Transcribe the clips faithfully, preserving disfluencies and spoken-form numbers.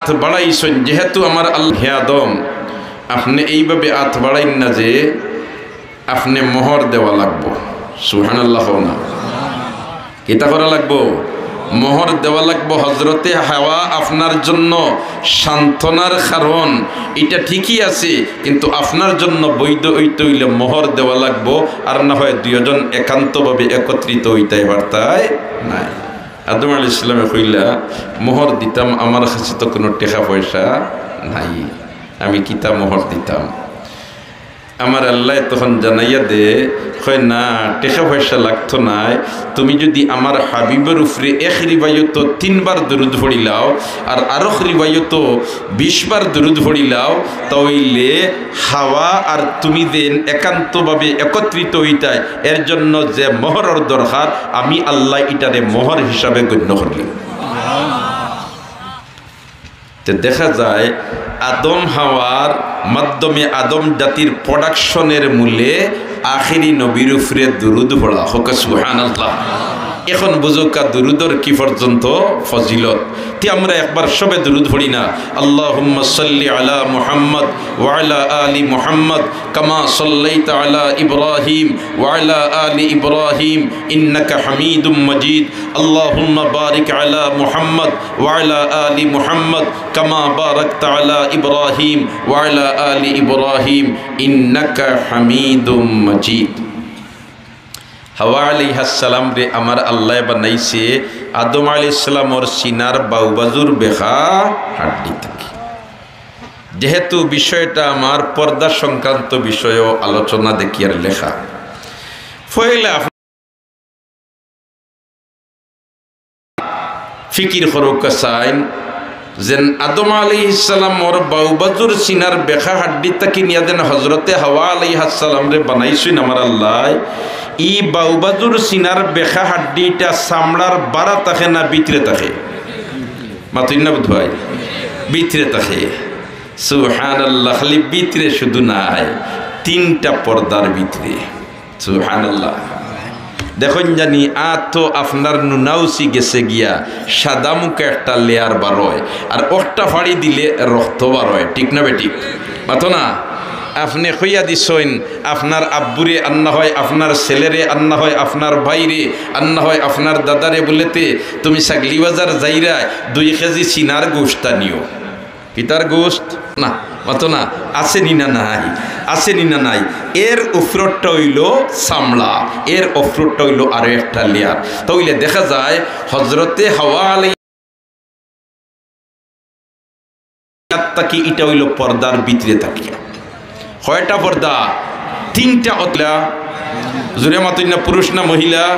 আত বাড়াইছইন, যেহেতু আমার আল্লাহ, হে আদম, আপনে এইভাবে আত বাড়াইন না যে আপনে মোহর দেওয়া লাগবো। সুবহানাল্লাহ কও না। কিতা করা লাগবো? মোহর দেওয়া লাগবো। হজরতে হাওয়া আপনার জন্য সান্ত্বনার কারণ, এটা ঠিকই আছে, কিন্তু আপনার জন্য বৈধ অইতে অইলে মোহর দেওয়া লাগবো, আর না হয় দুইজন একান্তভাবে একত্রিত অইতায় পারতায় নায়। আদম আলাইহিস সালামে কইলা, "মোহর দিতাম, আমার কাছে তো কোনো টেকা পয়সা নাই, আমি কিতা মোহর দিতাম?" আমার আল্লায় তখন জানাইয়া দে, কয়, "না, টেকা পয়সা লাগতো নায়, তুমি যদি আমার হাবিবর উপরে এক রিওয়ায়তো তিনবার দুরুদ পড়িলাও, আর আরক রিওয়ায়তো বিশবার দুরুদ পড়িলাও, তাইলে হাওয়া আর তুমি যেন একান্তভাবে একত্রিত অইতায়, এর জন্য যে মোহরর দরকার, আমি আল্লায় ইটারে মোহর হিসাবে গণ্য করলি।" তে দেখা যায়, আদম হাওয়ার মাধ্যমে আদম জাতির প্রোডাকশনের মূলে আখেরি নবীর উপরে দুরুদ পড়া। কউক্কা সুবহানাল্লাহ। এখন বুঝউক্কা দুরুদর কি পর্যন্ত ফজিলত। তে আমরা একবার সবে দুরুদ পড়ি না? আল্লাহুম্মা সাল্লি আলা মুহাম্মদ ওয়া আলা আলি মুহাম্মদ কামা সাল্লাইতা আলা ইব্রাহিম ওয়া আলা আলি ইব্রাহিম ইন্নাকা হামিদুম মাজিদ। আল্লাহুম্মা বারিক আলা মুহাম্মদ ওয়া আলা আলি মুহাম্মদ কামা বারাকতা আলা ইব্রাহিম ওয়া আলা আলি ইব্রাহিম ইন্নাকা হামিদুম মাজিদ। হাওয়া আলাইহাস সালামরে আমার আল্লায় বানাইছে আদম আলাইহিস সালামর সিনার বাউবাজুর বেকা হাড্ডি থাকি। যেহেতু বিষয়টা আমার পর্দা সংক্রান্ত বিষয়ও আলোচনা দেখিয়ার লেখা, পয়লা ফিকির করউক্কা চাইন, যেন আদম আলাইহিস সালামর বাউবাজুর সিনার বেকা হাড্ডি থাকি নিয়া যেন হজরতে হাওয়া আলাইহাস সালামরে বানাইছইন আমার আল্লায়। ই বাউবাজুর সিনার বেকা হাড্ডিটা চামড়ার বারা থাকে না ভিতরে থাকে? মাতইন না বুধ ভাই, ভিতরে থাকে। সুবহানাল্লাহ, খালি ভিতরে শুধু নায়, তিনটা পর্দার ভিতরে। সুবহানাল্লাহ। দেখইন জানি, আত তো আপনার নুনাউসি গেছে গিয়া, সাদা মুখে একটা লেয়ার বারয়, আর অখটা ফাড়ি দিলে রক্ত বারয়, ঠিক না বেঠিক? মাতো না? আপনে কইয়া দিছইন, আপনার আব্বুরে আর না হয় আপনার ছেলেরে, আর না হয় আপনার ভাইরে, আর না হয় আপনার দাদারে বুলেতে, "তুমি ছাগলি বাজার যাইরায় দুই কেজি সিনার গোশত আনিও।" কিতার গোশত? না, মাতো না, আছে নি না নাই? আছে নি না নাই? এর উপরটা অইলো চামড়া, এর উপরটা অইলো আরো একটা লেয়ার। তাইলে দেখা যায় হজরতে হাওয়া আলাইহাস থাকি ইটা অইলো পর্দার ভিতরে থাকিয়া। কয়টা পর্দা? তিনটা। অতলা জুরে মাতইন না, পুরুষ না মহিলা?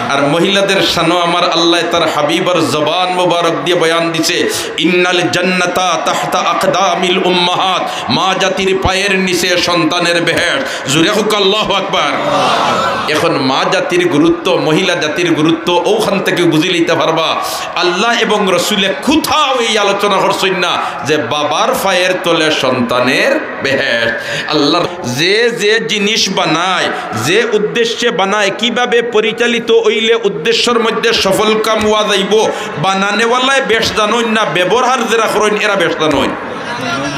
আর মহিলাদের শানও আমার আল্লায় তার হাবিবর জবান মোবারক দিয়া বয়ান দিছে, "ইন্নাল জান্নাতা তাহতা আকদামিল উম্মাহাত", মা জাতির পায়ের নিচে সন্তানের বেহেশত। জুরে কউক্কা আল্লাহু আকবার। এখন মা জাতির গুরুত্ব, মহিলা জাতির গুরুত্ব অখান থাকি বুঝিলিতা পারবা। আল্লাহ এবং রসুলে কোথাও এই আলোচনা করছইন না যে বাবার পায়ের তলে সন্তানের বেহেশত। আল্লাহর যে যে জিনিস বানায়, যে উদ্দেশ্যে বানায়, কিভাবে পরিচালিত অইলে উদ্দেশ্যর মধ্যে সফল কাম অওয়া যাইবো, বানানেওয়ালায় বেশ জানইন না, ব্যবহার যেরা করইন এরা বেশ জানইন।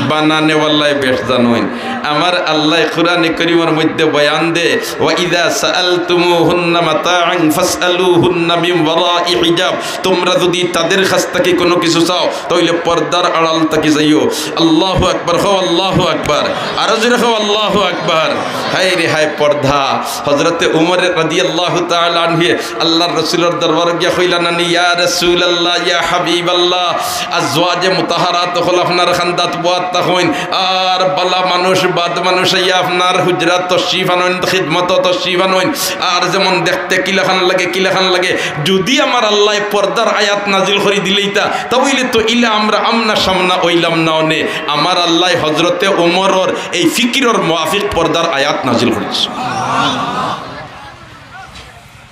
বানানেওয়ালায় বেশ জানইন। আমার আল্লায় কোরআনে করিমর মধ্যে বয়ান দে, "ওয়া ইযা সাআলতুমুহুন্না মাতাআন ফাসআলুহুন্না মিন ওয়ারাই হিজাব।" তোমরা যদি তাদের কাছ থাকি কোনো কিছু চাও, তাইলে পর্দার আড়াল থাকি চাইও। আল্লাহু আকবার, কও আল্লাহু আকবার। আরো জোরে কও আল্লাহু আকবার। হায় রে হায় পর্দা। হযরতে উমর রাদিয়াল্লাহু তাআলা আনহু আল্লাহর রাসূলর দরবারো গিয়া কইলা নানি, "ইয়া রাসূলুল্লাহ, ইয়া হাবিবাল্লাহ, আজওয়াজে মুতাহহারাত অকল আপনার কান্দাত বওয়াত থাকইন, আর বালা মানুষ, বাদ মানুষ আইয়া আপনার হুজরাত তশরিফ আনইন, খিদমতো তশরিফ আনইন, আর যেমন দেখতে কিলাখান লাগে, কিলাখান লাগে। যুদি আমার আল্লায় পর্দার আয়াত নাজিল করি দিলাইতা, তা অইলে তো ইলা আমরা আমনা সামনা অইলাম না অনে।" আমার আল্লায় হযরতে উমরর এই ফিকিরর মুআফিক পর্দার আয়াত নাজিল করিছে।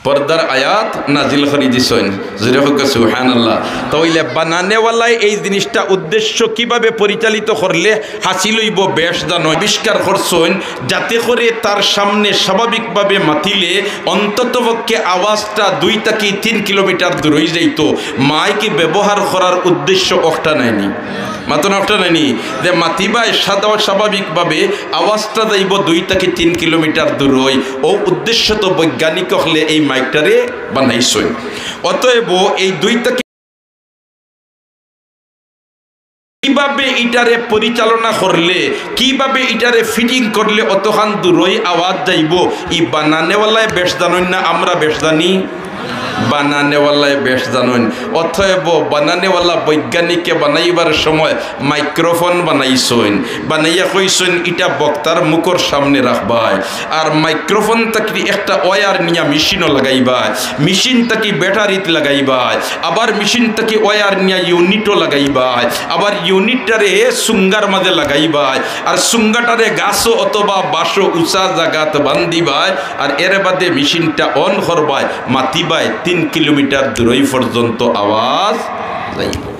পর্দার আয়াত নাজিল করি দিছইন। জোরে কউক্কা সুবহানাল্লাহ। তা অইলে বানানেওয়ালায় এই জিনিসটা উদ্দেশ্য কিভাবে পরিচালিত করলে হাসিল অইবো বেশ জানইন, আবিষ্কার করছইন, যাতে করে তার সামনে স্বাভাবিকভাবে মাতিলে অন্ততপক্ষে আওয়াজটা দুই থাকি তিন কিলোমিটার দূর অইযাইতো। মাইক ব্যবহার করার উদ্দেশ্য অখটা নায়নি। মাতো না অকটা নানি, যে মাতিবায় সাদা স্বাভাবিকভাবে আওয়াজটা যাইবো দুই থাকি তিন কিলোমিটার দূরই। অউ উদ্দেশ্য তো বৈজ্ঞানিক অকলে এই মাইকটারে বানাইছইন। অতএব এই দুই থাকি কিভাবে ইটারে পরিচালনা করলে, কিভাবে ইটারে ফিটিং করলে অতখান দূরই আওয়াজ যাইবো, ই বানানেওয়ালায় বেশ জানইন না আমরা বেশ জানি? বানানেওয়ালায় বেশ জানইন। অতএব বানানেওয়ালা বৈজ্ঞানিকে বানাইবার সময় মাইক্রোফোন বানাইছইন, বানাইয়া কইছইন, "ইটা বক্তার মুখর সামনে রাখবায়, আর মাইক্রোফোন থাকি একটা ওয়্যার নিয়া মেশিনো লাগাইবায়, মেশিন থাকি ব্যাটারিত লাগাইবায়, আবার মেশিন থাকি ওয়্যার নিয়া ইউনিটো লাগাইবায়, আবার ইউনিটটারে সুঙ্গার মাঝে লাগাইবায়, আর সুঙ্গাটারে গাছো অথবা বাঁশো উঁচা জাগাত বান্ধিবায়, আর এর বাদে মেশিনটা অন করবায়, মাতিবায়, তিন কিলোমিটার দূরই পর্যন্ত আওয়াজ যাইবো।"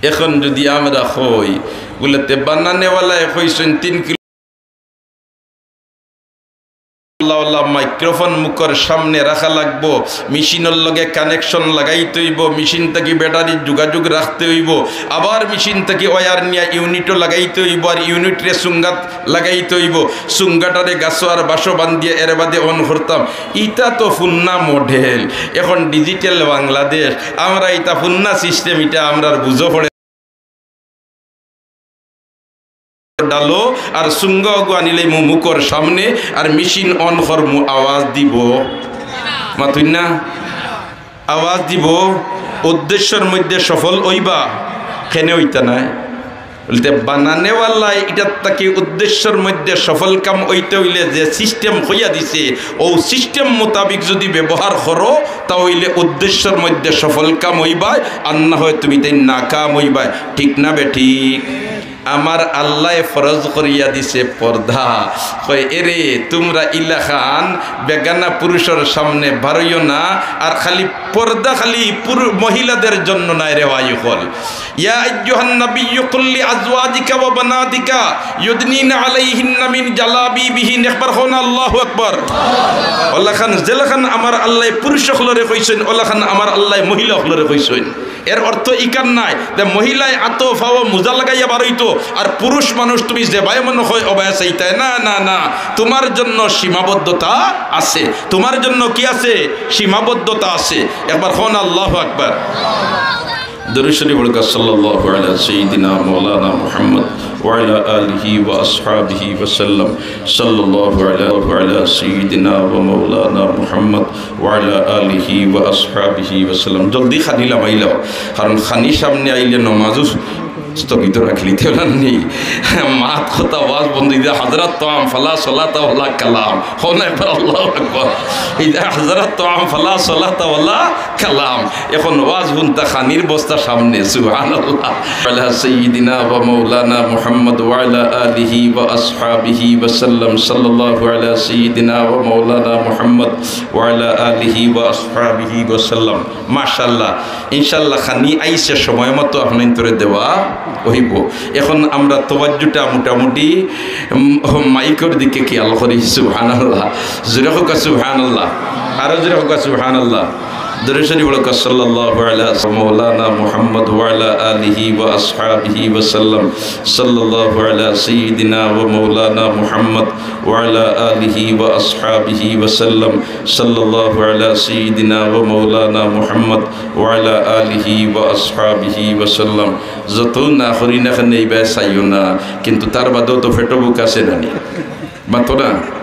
এখন যদি আমরা কই, বুলে, "তে বানানেওয়ালায় কইছইন তিন কিলো, ওলা মাইক্রোফোন মুখর সামনে রাখা লাগবো, মেশিনর লগে কানেকশন লাগাইতে অইবো, মেশিন থাকি ব্যাটারির যোগাযোগ রাখতে অইবো, আবার মেশিন থাকি ওয়্যার নিয়া ইউনিটো লাগাইতে অইবো, আর ইউনিটরে সুঙ্গাত লাগাইতে অইবো, সুঙ্গাটারে গাছো আর বাঁশো বান্ধিয়া এর বাদে অন করতাম।" ইটা তো পুরনা মডেল। এখন ডিজিটাল বাংলাদেশ, আমরা ইটা পুরনা সিস্টেম, ইটা আমরার বুঝো পড়ে। ডালো আর সুঙ্গা অগু আনিলে মু মুখর সামনে আর মেশিন অন করমু, আওয়াজ দিবো? মাতইন না? আওয়াজ দিবো? উদ্দেশ্যর মধ্যে সফল অইবা? কেনে অইতা নায়? বুলতে বানানেওয়ালায় ইটার থাকি উদ্দেশ্যর মধ্যে সফল কাম অইতে অইলে যে সিস্টেম কইয়া দিছে, অউ সিস্টেম মোতাবিক যদি ব্যবহার করো, তা অইলে উদ্দেশ্যর মধ্যে সফল কাম অইবায়, আর না হয় তুমি তাইন নাকাম অইবায়। ঠিক না বেঠিক? আমার আল্লায় ফরজ করিয়া দিছে পর্দা। কয়, "এরে, তুমরা ইলাখান বেগানা পুরুষর সামনে বারইও না, আর খালি পর্দা খালি পুরু-, মহিলাদের জন্য নায় রে ভাই অকল।" "ইয়া আইয়ুহান নাবিয়্যু কুল লি আজওয়াজিকা ওয়া বানাতিকা ইউদনিনা আলাইহিন্না মিন জালাবিবিহিন।" একবার কও না, "আল্লাহু আকবার।" অলাখান যেলাখান আমার আল্লায় পুরুষ অকলরে কইছইন, অলাখান আমার আল্লায় মহিলা অকলরে কইছইন। এর অর্থ ইখান নায় যে মহিলায় আতো ফাও মোজা লাগাইয়া বারইতো, আর পুরুষ মানুষ তুমি যেবায় মনো কয় অবায় চাইতায়। না, না, না, তুমার জন্য সীমাবদ্ধতা আছে। তুমার জন্য কি আছে? সীমাবদ্ধতা আছে। একবার কও না, "আল্লাহু আকবার।" দরুদ শরীফ পড়ুক্কা, সাল্লাল্লাহু আলা সাইয়্যিদিনা মাওলানা মুহাম্মদ ওয়া আলা আলিহি ওয়া আসহাবিহি ওয়া সাল্লাম। সাল্লাল্লাহু আলা, আলা সাইয়্যিদিনা ওয়া মাওলানা মুহাম্মদ ওয়া আলা আলিহি ওয়া আসহাবিহি ওয়া সাল্লাম। জলদি খানি লামাইলাও, কারণ খানি সামনে আইলে নমাজও স্থগিত রাখলিতে অইলা নি। মাত কথা ওয়াজ বন্ধ, ইদা হাজারাত তাআম ফালা সালাতা ওয়ালা কালাম। কও না একবার আল্লাহু আকবার। ইদা হাজারাত তাআম ফালা সালাতা ওয়ালা কালাম। এখন ওয়াজ হুনতা খানির বস্তা সামনে, সুবহানাল্লাহ। আলা সাইয়্যিদিনা ওয়া মাওলানা মুহাম্মদ ওয়া আলা আলিহি ওয়া আসহাবিহি ওয়া সাল্লাম। সাল্লাল্লাহু আলা সাইয়্যিদিনা ওয়া মাওলানা মুহাম্মদ ওয়া আলা আলিহি ওয়া আসহাবিহি ওয়া সাল্লাম। মাশাআল্লাহ, ইনশাআল্লাহ খানি আইছে সময় মতো আপনাইন্তরে দেওয়া অইবো। এখন আমরা তওয়াজ্জুটা মোটামুটি, উম, মাইকর দিকে খেয়াল করি। সুবহানাল্লাহ। জোরে কউক্কা সুবহানাল্লাহ। আরো জোরে কউক্কা সুবহানাল্লাহ। দরুদ শরীফ পড়ুক্কা, সাল্লাল্লাহু আলা মাওলানা মুহাম্মদ ওয়া আলা আলিহি ওয়া আসহাবিহি ওয়া সাল্লাম। সাল্লাল্লাহু আলা সাইয়্যিদিনা ওয়া মাওলানা মুহাম্মদ ওয়া আলা আলিহি ওয়া আসহাবিহি ওয়া সাল্লাম। সাল্লাল্লাহু আলা সাইয়্যিদিনা ওয়া মাওলানা মুহাম্মদ ওয়া আলা আলিহি ওয়া আসহাবিহি ওয়া সাল্লাম। যত না করি না কেনে ইবায় চাইও না, কিন্তু তার বাদেও তো পেটো ভুক আছে নানি? মাতো না?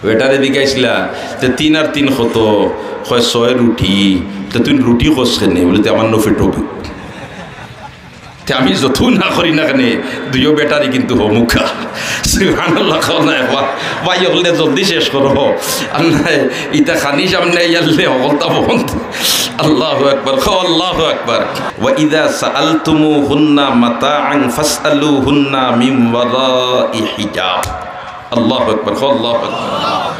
ওয়েটারে জিগাইছিলা যে, "তিন আর তিন কত?" কয়, "ছয় রুটি।" "তে তুই রুটি কস কেনে?" বুলে, "তে আমার নু পেটো ভুক।" তে আমি যত না করি না কেনে, দুইও বেটারে কিন্তু হমুকা। সুবহানাল্লাহ, কও না একবার। ভাই অকলে জলদি শেষ করো। আর নায়, ইতা খানি সামনে আইয়ারলে হকলতা বন্ধ। আল্লাহু আকবার, কও আল্লাহু আকবার। "ওয়া ইযা সাআলতুমুহুন্না মাতাআন ফাসআলুহুন্না মিন ওয়ারাই হিজাব।" আল্লাহু আকবার, কও আল্লাহু আকবার।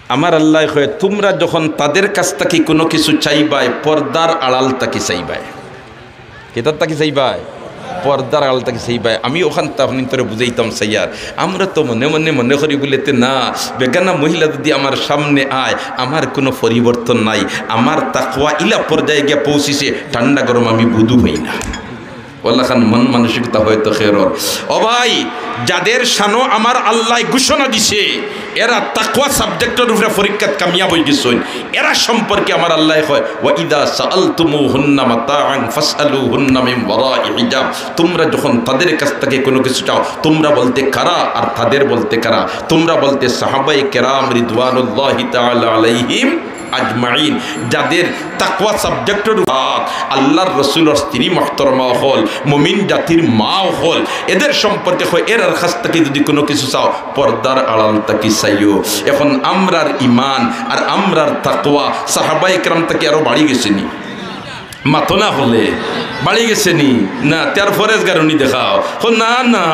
আমার আল্লায় কয়, তুমরা যখন তাদের কাছ থাকি কুনু কিছু চাইবায়, পর্দার আড়াল থাকি চাইবায়। কিতার থাকি চাইবায়? পর্দার আড়াল থাকি চাইবায়। আমি অখানতা আপনাইন্তরে বুঝাইতাম চাইয়ার। আমরা তো মনে মনে মনে করি বুলে তে না, বেগানা মহিলা যুদি আমার সামনে আয়, আমার কুনু পরিবর্তন নাই। আমার তাকওয়া ইলা পর্যায়ে গিয়া পৌঁছিছে, ঠান্ডা গরম আমি বুধু পাই না। ওলাখান মন মানসিকতা হয়তো খেরর। ও ভাই, যাদের শানো আমার আল্লায় ঘোষণা দিছে, এরা তাকওয়া সাবজেক্টর উপরে পরীক্ষাত কামিয়াব অইগেছইন, এরা সম্পর্কে আমার আল্লায় কয়, "ওয়া ইযা সাআলতুমুহুন্না মাতাআন ফাসআলুহুন্না মিন ওয়ারাই হিজাব।" তোমরা যখন তাদের কাছ থেকে কোনো কিছু চাও, তোমরা বলতে কারা আর তাদের বলতে কারা? তোমরা বলতে সাহাবায়ে কেরাম রিদওয়ানুল্লাহি তাআলা আলাইহিম আজমাইন, যাদের তাকওয়া সাবজেক্টর উপর আল্লাহর রসুলর স্ত্রী মহতরমা অকল, মুমিন জাতির মা অকল, এদের সম্পর্কে কয়, এরার কাছ থাকি যদি কোনো কিছু চাও, পর্দার আড়াল থাকি চাইও। এখন আমরার ইমান আর আমরার তাকওয়া সাহাবায়ে কেরাম থাকি আরো বাড়ি গেছে নি? মাতো না অকলে, বাড়ি গেছে নি? না, তে আর ফরেজ গারুনি দেখাও। কও, "না, না,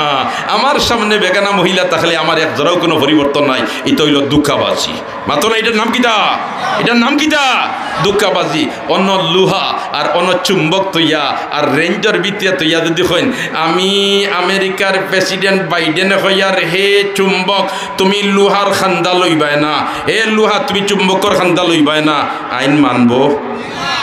আমার সামনে বেগানা মহিলা থাকলে আমার এক জরাও কোনো পরিবর্তন নাই, ইটা অইলো ধুকাবাজি।" মাতো না, ইটার নাম কিতা? ইটার নাম কিতা? ধুকাবাজি। অনো লুহা আর অনো চুম্বক থইয়া আর রেঞ্জর ভিতরে থইয়া যদি কইন, "আমি আমেরিকার প্রেসিডেন্ট বাইডেনে কইয়ার, হে চুম্বক, তুমি লুহার কান্দা লইবায় না, হে লুহা, তুমি চুম্বকর কান্দা লইবায় না", আইন মানবো?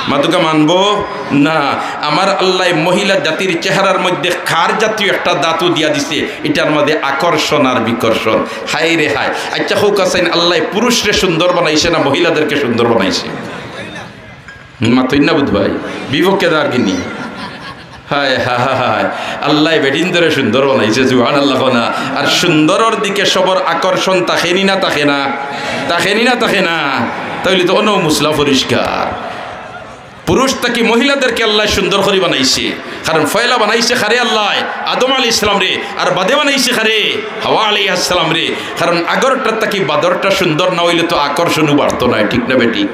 মাতুক্কা মানবো? না। আমার আল্লায় মহিলা জাতির চেহারার মধ্যে কার জাতীয় একটা ধাতু দিয়া দিছে, ইটার মাঝে আকর্ষণ আর বিকর্ষণ। হায় রে হায়। আচ্ছা, কউক্কা চাইন, আল্লায় পুরুষরে সুন্দর বানাইছে না মহিলাদেরকে সুন্দর বানাইছে? মাতইন না বুধ ভাই, বিপক্ষে দাঁড় কিনি। হায় হায় হায় হায়, আল্লায় বেটিন্তরে সুন্দর বানাইছে, সুবহানাল্লাহ কও না। আর সুন্দরর দিকে সবর আকর্ষণ থাকে নি না থাকে না? থাকে নি না থাকে না? তাইলে তো অনো মসলা পরিষ্কার। পুরুষ থাকি মহিলাদেরকে আল্লায় সুন্দর করি বানাইছে, কারণ পয়লা বানাইছে কারে আল্লায়? আদম আলাইহিস সালামরে। আর বাদে বানাইছে কারে? হাওয়া আলাইহাস সালামরে। কারণ আগরটা থাকি বাদরটা সুন্দর না অইলে তো আকর্ষণও বাড়তো নায়, ঠিক না বেঠিক?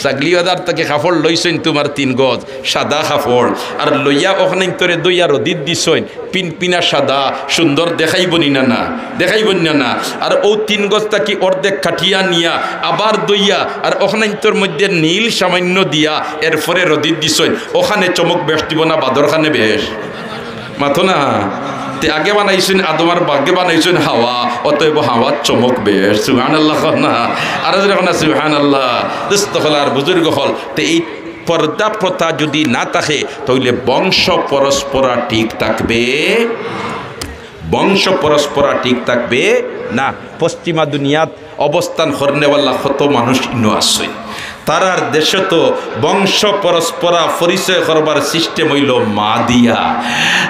ছাগলি বাজার থাকি কাপড় লইছইন তুমার তিন গজ সাদা কাপড়, আর লইয়া অখানাইন্তরে ধইয়া রদিত দিছইন, পিনপিনা সাদা, সুন্দর দেখাইবো নি না? না, দেখাইবো নি না? আর অউ তিন গজ থাকি অর্ধেক কাটিয়া নিয়া আবার ধইয়া আর অখানাইন্তর মধ্যে নীল সামান্য দিয়া এরপরে রদিত দিছইন, অখানে চমক বেশ দিবো না বাদরখানে বেশ? মাতো না। তে আগে বানাইছইন আদম আর বাদে বানাইছইন হাওয়া, অতএব হাওয়ার চমক বেশ। সুবহানাল্লাহ কও না। আর যখন সুবহানাল্লাহ, দোস্ত অকল আর বুজুর্গ অকল, তে এই পর্দা প্রথা যদি না থাকে, তাইলে বংশ পরম্পরা ঠিক থাকবে, বংশ পরম্পরা ঠিক থাকবে না। পশ্চিমা দুনিয়াত অবস্থান করনেওয়ালা কত মানুষ ইনো আছইন, তারার দেশো তো বংশ পরম্পরা পরিচয় করবার সিস্টেম অইলো মা দিয়া,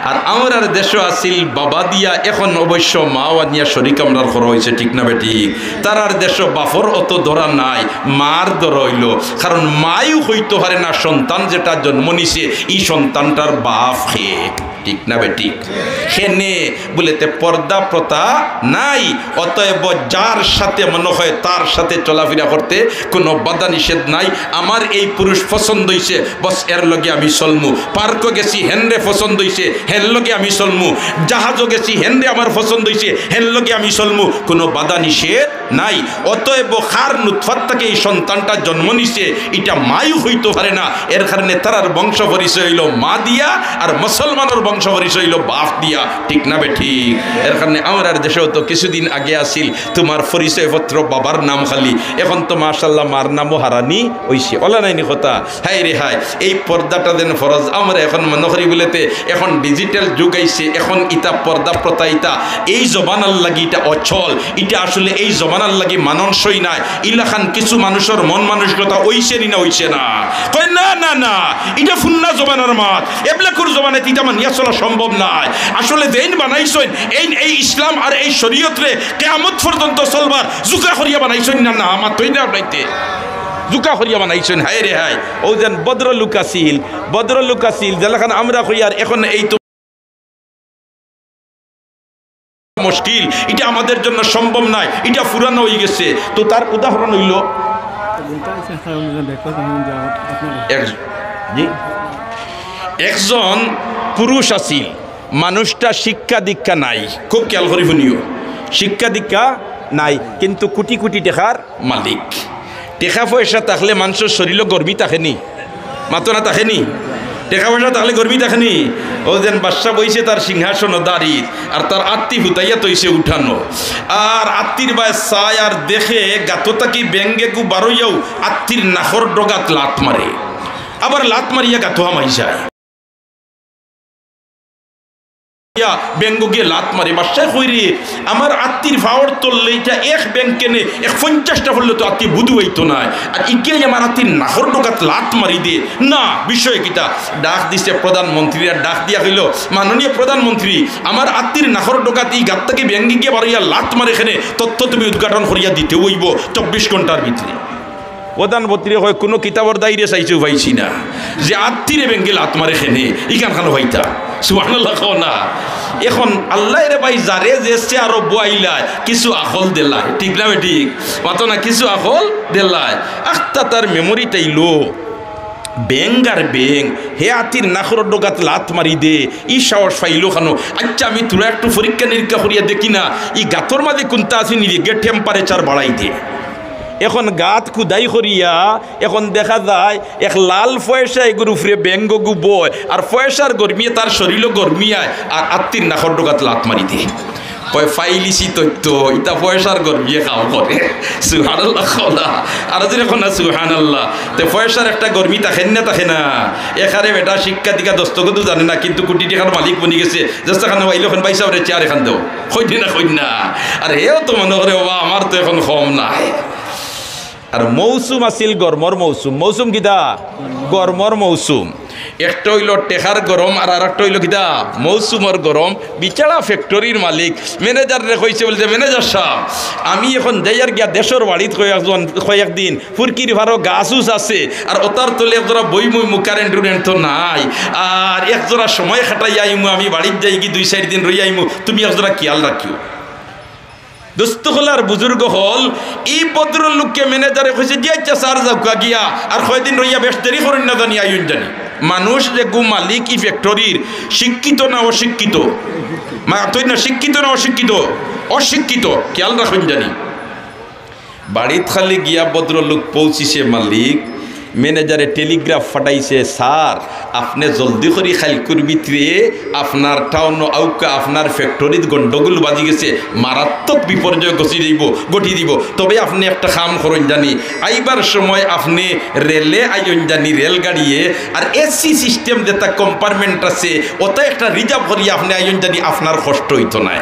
আর আমরার দেশো আছিল বাবা দিয়া। এখন অবশ্য মাও আনিয়া শরিক আমরার করা অইছে, ঠিক না বেঠিক? তারার দেশো বাপর অত ধরা নাই, মার ধরা অইলো। কারণ মায়ও কইতো পারে না সন্তান যেটা জন্ম নিছে, ই সন্তানটার বাপ কে, ঠিক না বেঠিক? কেনে বুলে তে পর্দা প্রথা নাই, অতএব যার সাথে মনে হয় তার সাথে চলাফেরা করতে কোনো বাধা নিষেধ নাই। আমার এই পুরুষ পছন্দ অইছে, বস, এর লগে আমি চলমু। পার্কো গেছি, হেনরে পছন্দ অইছে, হেন লগে আমি চলমু। জাহাজো গেছি, হেনরে আমার পছন্দ অইছে, হেন লগে আমি চলমু। কোনো বাধা নিষেধ নাই। অতএব কার নুতফাত থাকি এই সন্তানটা জন্ম নিছে, ইটা মায়ও কইতো পারে না। এর কারণে তারার বংশ পরিচয় অইলো মা দিয়া, আর মুসলমানর বংশ পরিচয় অইলো বাপ দিয়া, ঠিক না বেঠিক? এর কারণে আমরার দেশো তো কিছুদিন আগে আছিল তুমার পরিচয়পত্র বাবার নাম খালি, এখন তো মাশাআল্লাহ মার নামও হারানি অইছে। অলা নায়নি কথা? হায় রে হায়, এই পর্দাটা যেন ফরজ। আমরা এখন মনে করি বুলে তে এখন ডিজিটাল যুগ আইছে, এখন ইতা পর্দা প্রথা ইতা এই জমানার লাগি ইটা অচল, ইটা আসলে এই জমানার লাগি মানানসই নায়। ইলাখান কিছু মানুষর মন মানসিকতা অইছে নি না অইছে না? কয়, "না, না, না, ইটা ফুন্না জমানার মাত, এবলাকুর জমানাত ইটা মানিয়া চলা সম্ভব নায়।" আসলে যেইন বানাইছইন, এইন এই ইসলাম আর এই শরীয়তরে কিয়ামত পর্যন্ত চলবার জুকা করিয়া বানাইছইন না, না, মাতইন না আপনাইতে। জুকা করিয়া বানাইছইন, হায় রে হায়। অউ যেন ভদ্রলোক আছিল, ভদ্রলোক আছিল, যেলাখান আমরা কইয়ার এখন এই তো মুশকিল, ইটা আমাদের জন্য সম্ভব নায়, ইটা পুরানো অইগেছে। তো তার উদাহরণ অইলো এক-, জি? একজন পুরুষ আছিল, মানুষটা শিক্ষা দীক্ষা নাই, খুব খেয়াল করি হুনিও, শিক্ষা দীক্ষা নাই, কিন্তু কোটি কোটি টেকার মালিক। টেকা পয়সা থাকলে মানষর শরীলো গরমি থাকে নি? মাতো না, থাকে নি? টেকা পয়সা থাকলে গরমি থাকে নি? অউ যেন বাদশা বইছে তার সিংহাসনো দাঁড়িত, আর তার আত্তি ফুতাইয়া থইছে উঠানো। আর আত্তির বায় চায় আর দেখে গাতো থাকি বেঙ্গেগু বারইয়াউ আত্তির নাকর ডগাত লাত মারে, আবার লাত মারিয়া গাতো হামাই যায়। বেঙ্গো গিয়া লাত মারে। বাদশায় কয়, "রে, আমার আত্তির ফাওর তললে ইটা এক বেঙ্গ কেনে, এক পঞ্চাশটা পড়লে তো আত্তি বুধু অইতো নায়। আর ইগিয়ে আমার আত্তির নাকর ডগাত লাত মারি দে। না, বিষয় কিতা?" ডাক দিছে প্রধানমন্ত্রীরে, আর ডাক দিয়া কইলো, "মাননীয় প্রধানমন্ত্রী, আমার আত্তির নাকর ডগাত ই গাত থাকি বেঙ্গি গিয়া বারইয়া লাত মারে কেনে, তথ্য তুমি উদ্ঘাটন করিয়া দিতে অইবো চব্বিশ ঘন্টার ভিতরে।" প্রধানমন্ত্রীয়ে কয়, "কুনু কিতাবর দাইরে চাইছি, পাইছি না যে আত্তিরে বেঙ্গে লাত মারে কেনে, ইখান খানো পাইতা।" সুবহানাল্লাহ কও না। এখন আল্লায় রে ভাই, যারে যে চেয়ারো বওয়াইলায়, কিছু আখল দেলায়, ঠিক না বেঠিক? মাতো না, কিছু আখল দেলায়। আখতা তার memory তাইলো, বেঙ্গ আর বেঙ্গ, হে আত্তির নাকর ডগাত লাত মারি দে, ই সাহস পাইলো খানো। আচ্ছা, আমি থুড়া একটু পরীক্ষা নিরীক্ষা করিয়া দেখি না, ই গাতর মাঝে কুন্তা আছে নি রে, গে temperature বাড়াই দে। এখন গাত খুদাই করিয়া এখন দেখা যায় এক লাল পয়সা এগুর উপরে বেঙ্গগু বয়, আর পয়সার গরমিয়ে তার শরীলো গরমিয়ায়, আর আত্তির নাকর ডগাত লাত মারি দে। কয়, "পাইলিছি তথ্য, ইতা পয়সার গরমিয়ে কাম করে।" সুবহানাল্লাহ কও না। আর যদি কও না সুবহানাল্লাহ, তে পয়সার একটা গরমি থাকে না, থাকে না? এখানে বেটা শিক্ষা দীক্ষা দস্তখতও জানে না, কিন্তু কোটি টেকার মালিক বনি গেছে। যেস্তা খানো আইলো, "এখন ভাই সাহেব রে, চেয়ার এখান দেও।" কইন না, কইন না। আর হেও তো মনে করে, "বাবা, আমার তো এখন কম নাই।" আর মৌসুম আছিল গরমর মৌসুম। মৌসুম কিতা? গরমর মৌসুম। একটা অইলো টেকার গরম, আর আরেকটা অইলো কিতা? মৌসুমর গরম। বেচারা ফ্যাক্টরির মালিক ম্যানেজাররে কইছে বলে যে, "ম্যানেজার সাব, আমি এখন যাইয়ার গিয়া দেশর বাড়িত কয়েকজন, কয়েকদিন, ফুরকির ফারো গাছ উছ আছে, আর ওতার তলে এক জোড়া বইমু, কারেন্ট উরেন্ট তো নাই, আর এক জোড়া সময় কাটাইয়া আইমু, আমি বাড়িত যাইগি দুই চাইর দিন রইয়া আইমু, তুমি এক জোড়া খিয়াল রাখিও।" দোস্ত অকল আর বুজুর্গ অকল, ই ভদ্রলোকরে ম্যানেজারে কইছে, "জি আচ্ছা স্যার, যাউক্কা গিয়া, আর কয়দিন রইয়া বেশ দেরি করইন না জানি, আইন জানি।" মানুষ যেগু মালিক ই ফ্যাক্টরির, শিক্ষিত না অশিক্ষিত? মাতইন না, শিক্ষিত না অশিক্ষিত? অশিক্ষিত, খিয়াল রাখইন জানি। বাড়িত খালি গিয়া ভদ্রলোক পৌঁছিছে মালিক, ম্যানেজারে টেলিগ্রাফ পাঠাইছে, "স্যার, আপনে জলদি করি কাইলকুর ভিতরে আপনার টাউনো আউক্কা, আপনার ফ্যাক্টরিত গন্ডগোল বাজি গেছে, মারাত্মক বিপর্যয় ঘটি যাইবো, ঘটি দিবো। তবে আপনে একটা কাম করইন জানি, আইবার সময় আপনে রেলে আইন জানি, রেলগাড়িয়ে, আর এসি সিস্টেম যেটা কম্পার্টমেন্ট আছে, ওটা একটা রিজার্ভ করিয়া আপনে আইন জানি, আপনার কষ্ট অইতো নায়।"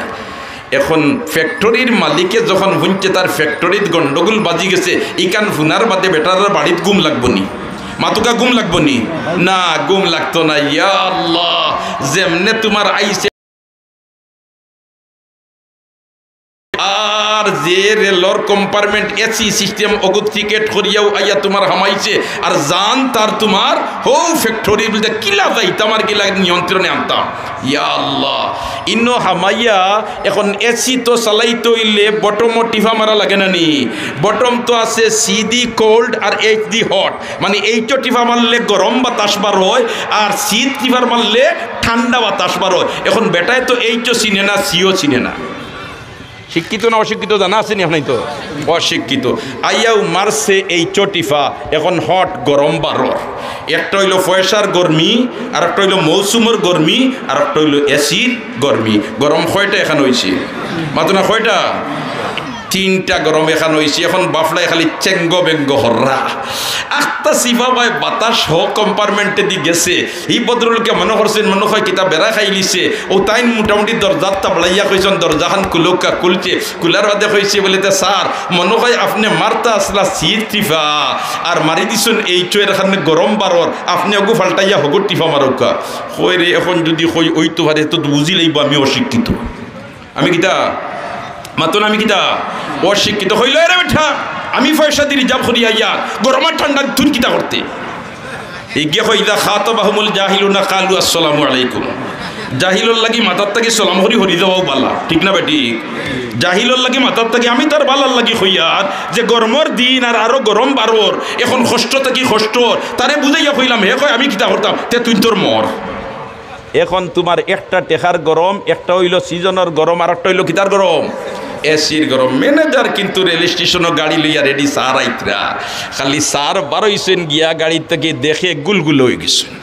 এখন ফ্যাক্টরির মালিকে যখন হুনছে তার ফ্যাক্টরিত গন্ডগোল বাজি গেছে, ইখান হুনার বাদে বেটারার বাড়িত ঘুম লাগবো নি? মাতুক্কা, ঘুম লাগবো নি? না, ঘুম লাগতো না। ইয়া আল্লাহ, যেমনে তুমার আইছে, আর যে রেলর কম্পার্টমেন্ট এসি সিস্টেম অগুত টিকেট করিয়াও আইয়া তুমার হামাইছে, আর জান তার তুমার হউ ফ্যাক্টরি বলতে কিলা যাইতাম আর কিলা নিয়ন্ত্রণে আনতাম। ইয়া আল্লাহ, ইনো হামাইয়া এখন এসি তো চালাইতে অইলে বটমও টিফা মারা লাগে না নি? বটম তো আছে সিডি কোল্ড আর এইচডি হট, মানে এইচও টিফা মারলে গরম বাতাস বার হয়, আর সিত টিফার মারলে ঠান্ডা বাতাস বার হয়। এখন বেটায় তো এইচও চিনে না, সিও চিনে না। শিক্ষিত না অশিক্ষিত জানা আছে নি আপনার তো? অশিক্ষিত। আইয়াও মারছে এইচও টিফা, এখন হট গরম বারর। একটা অইলো পয়সার গরমি, আর একটা অইলো মৌসুমর গরমি, আর একটা অইলো এসির গরমি। গরম কয়টা এখান অইছে? মাতো না কয়টা? তিনটা গরম এখান অইছে। এখন বাফড়ায় খালি চেঙ্গ বেঙ্গ হররা। আখতা সিফা বায় বাতাস হ কম্পার্টমেন্টে দি গেছে। ই ভদ্রলোকে মনো করছইন, মনো কয় কিতা বেড়া খাইলিছে। অউ তাইন মোটামুটি দরজাত তাবড়াইয়া কইছইন, "দরজাখান খুলউক্কা।" খুলছে। খুলার বাদে কইছে বলে, "তে স্যার, মনো কয় আপনে মারতা আছলা সির টিফা, আর মারি দিছইন এইচওর কারণে গরম বারর, আপনে অগু ফাল্টাইয়া হগুর টিফা মারউক্কা।" কয় রে, এখন যুদি কই অইতো পারে, তে তো বুঝিলাইবো আমি অশিক্ষিত। আমি কিতা? মাতো না, আমি কিতা? অশিক্ষিত। কইলো, "এরে বেটা, আমি পয়সা দি রিজার্ভ করি আইয়া, গরম আর ঠান্ডা তুই কিতা করতে?" ইগিয়ে কয়, "ইযা খাতাবাহুমুল জাহিলুনা ক্বালু আসসালামু আলাইকুম।" জাহিলর লাগি মাথার থাকি সালাম করি হরি যাওয়াও বালা, ঠিক না বেটি? জাহিলর লাগি মাথার থাকি, আমি তার বালার লাগি কইয়ার যে গরমর দিন আর আরো গরম বারর, এখন কষ্ট থাকি কষ্ট, তারে বুঝাইয়া কইলাম, হে কয়, "আমি কিতা করতাম, তে তুই তোর মর।" এখন তুমার একটা টেকার গরম, একটা অইলো সিজনর গরম, আর একটা অইলো কিতার গরম? এসির গরম। ম্যানেজার কিন্তু রেল স্টেশনো গাড়ি লইয়া রেডি, স্যার আইতরা। খালি স্যার বারইছইন গিয়া গাড়ি থাকি দেখে গুলগুল অইগেছইন।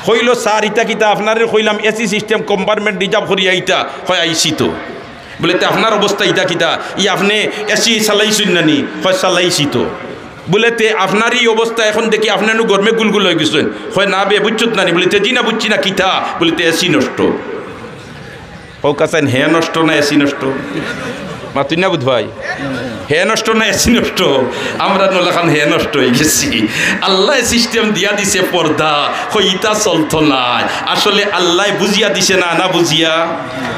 কইলো, "স্যার, ইতা কিতা? আপনারে কইলাম এসি সিস্টেম কম্পার্টমেন্ট রিজার্ভ করি আইতা।" কয়, "আইছি তো।" বলে, "তে আপনার অবস্থা ইতা কিতা? ই আপনে এসি চালাইছইন না নি?" কয়, "চালাইছি তো।" বলে, "তে আপনার ই অবস্থা, এখন দেখি আপনে নু গরমে গুলগুল অইগেছইন।" কয়, "না বে, বুঝছত না নি?" বলে, "তে জি না, বুঝছি না, কিতা?" বলে, "তে এসি নষ্ট।" ও কাছেন, হে নষ্ট না এসি নষ্ট? মাতুই না বুধ ভাই, হে নষ্ট না এসি নষ্ট? আমরা নলাখান হে নষ্ট অই গেছি। আল্লায় সিস্টেম দিয়া দিছে পর্দা, কইতা চলতো নায়। আসলে আল্লায় বুঝিয়া দিছে না, না বুঝিয়া?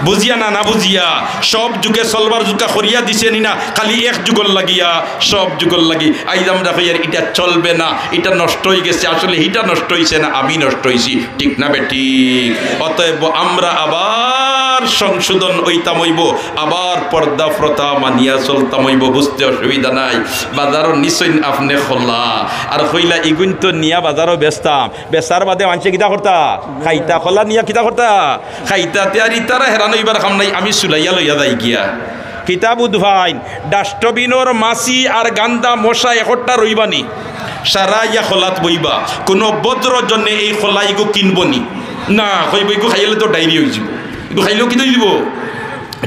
বুঝিয়া না, না বুঝিয়া? সব যুগে চলবার জুকা করিয়া দিছে নি না, খালি এক যুগর লাগিয়া? সব যুগর লাগি। আইজ আমরা কইয়ার ইটা চলবে না, ইটা নষ্ট অই গেছে, আসলে ইটা নষ্ট অইছে না, আমি নষ্ট অইছি। ঠিক না বেঠিক? অতএব আমরা আবার সংশোধন অইতাম অইবো, আবার পর্দা প্রথা মানিয়া চলতাম অইবো, বুঝতে অসুবিধা নাই। বাজারো নিছইন আপনে খোলা, আর কইলা ইগুইন তো নিয়া বাজারো বেচতাম, বেচার বাদে মানষে কিতা করতা? খাইতা। খোলা নিয়া কিতা করতা? খাইতা। তে আর ইতারা হেরান অইবার কাম নাই, আমি চুলাইয়া লইয়া যাই গিয়া। কিতা বুধ ভাইন, ডাস্টবিনর মাছি আর গান্দা মশা একটা রইবানি, সারা ইয়া খোলাত বইবা। কোনো ভদ্র জনে এই খোলা ইগু কিনবো নি? না, কইবো, "ইগু খাইলে তো ডায়রিয়া অইযিবো।" ইগু খাইলেও কিতা অইযিবো?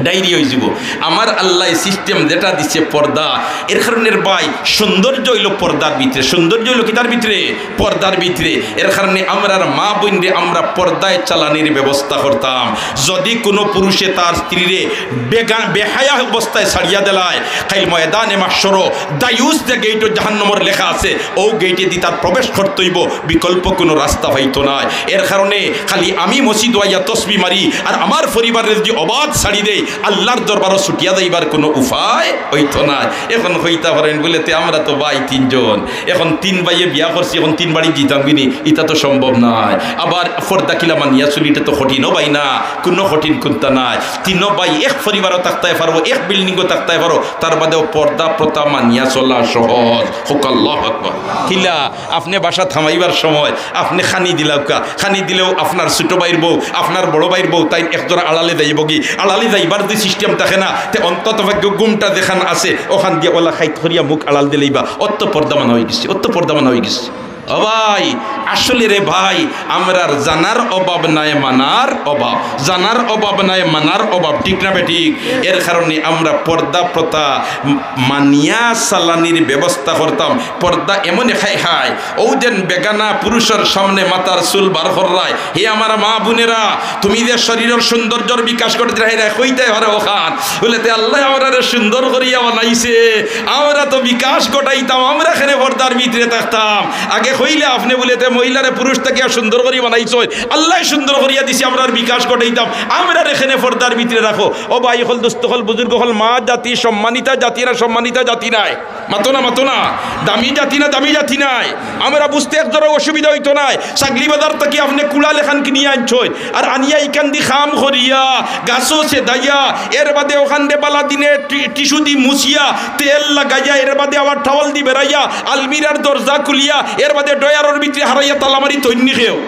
ডায়রিয়া অইযিবো। আমার আল্লায় সিস্টেম যেটা দিছে পর্দা, এর কারণে রে ভাই, সৌন্দর্য অইলো পর্দার ভিতরে। সৌন্দর্য অইলো কিতার ভিতরে? পর্দার ভিতরে। এর কারণে আমরার মা বইনরে আমরা পর্দায় চালানির ব্যবস্থা করতাম। যদি কোনো পুরুষে তার স্ত্রীরে বেগা-, বেহায়া অবস্থায় ছাড়িয়া দিলায়, কাইল ময়দানে মাহশরো দায়ুস যে গেইটো জাহান্নামর লেখা আছে, ও গেইটে দি তার প্রবেশ করতে অইবো, বিকল্প কোনো রাস্তা পাইতো নায়। এর কারণে খালি আমি মসজিদ আইয়া তসবি মারি আর আমার পরিবারে যদি অবাধ ছাড়ি দেই, আল্লার দরবারো ছুটিয়া যাইবার কোনো উপায় অইতো নায়। এখন কইতা পারেন বুলে, "তে আমরা তো ভাই তিনজন, এখন তিন ভাইয়ে বিয়া করছি, এখন তিন বাড়ি যিতাম কিনি, ইটা তো সম্ভব নায়। আবার পর্দা কিলা মানিয়া চলি, ইটা তো কঠিনও ভাই না, কোনো কঠিন কুন্তা নায়। তিনও ভাই এক পরিবারো থাকতায় পারবো, এক বিল্ডিংও থাকতায় পারো, তার বাদেও পর্দা প্রথা মানিয়া চলা সহজ।" কউক্কা আল্লাহু আকবার। কিলা, আপনে বাসাত হামাইবার সময় আপনে খানি দিলাউক্কা, খানি দিলেও আপনার ছোট ভাইর বউ, আপনার বড় ভাইর বউ, তাইন একজরা আড়ালে যাইবোগি। আড়ালে যাইবার যে সিস্টেম থাকে না, তে অন্তত পক্ষে ঘুমটা যেখান আছে, ওখান দিয়া ওলা খাইত করিয়া মুখ আড়াল দিলাইবা। অত পর্দা মানা অই গেছে, অত পর্দা মানা অই গেছে। ও ভাই, আসলে রে ভাই, আমরার জানার অভাব নাই, মানার অভাব, জানার অভাব নাই, মানার অভাব, ঠিক না বেঠিক? এর কারণে আমরা পর্দা প্রথা ম-, মানিয়া চালানির ব্যবস্থা করতাম। পর্দা এমনে খাই খায়, ও যেন বেগানা পুরুষর সামনে মাথার চুল বার কররায়। হে আমার মা বইনেরা, তুমি যে শরীরর সৌন্দর্যর বিকাশ ঘটাইতে রাখি রায়, কইতায় পারে ওখান। বুলে, "তে আল্লায় আমরারে সুন্দর করিয়া বানাইছে, আমরা তো বিকাশ ঘটাইতাম, আমরা কেনে পর্দার ভিতরে থাকতাম?" আগে কইলে আপনে বুলে, "তে মহিলারে পুরুষ থাকিয়া সুন্দর করি বানাইছইন, আল্লায় সুন্দর করিয়া দিছে, আমরার বিকাশ ঘটাইতাম, আমরারে কেনে পর্দার ভিতরে রাখো?" ও ভাই অকল, দোস্ত অকল, বুজুর্গ অকল, মা জাতি সম্মানিতা জাতি না, সম্মানিতা জাতি নায়? মাতো না, মাতো না। দামি জাতি না, দামি জাতি নায়? আমরা বুঝতে একজরা অসুবিধা অইতো নায়। ছাগলি বাজার থাকি আপনে কুড়াল এখান কিনিয়া আনছইন, আর আনিয়া ইখান দি কাম করিয়া, গাছো ছেদাইয়া, এর বাদে ওখান দে বালা দিনে টি-, টিস্যু দি মুছিয়া, তেল লাগাইয়া, এর বাদে আবার টাওয়াল দি বেড়াইয়া, আলমিরার দরজা খুলিয়া, এর বাদে ডয়ারর ভিতরে হারাইয়া তালা মারি থইন নি কেউ।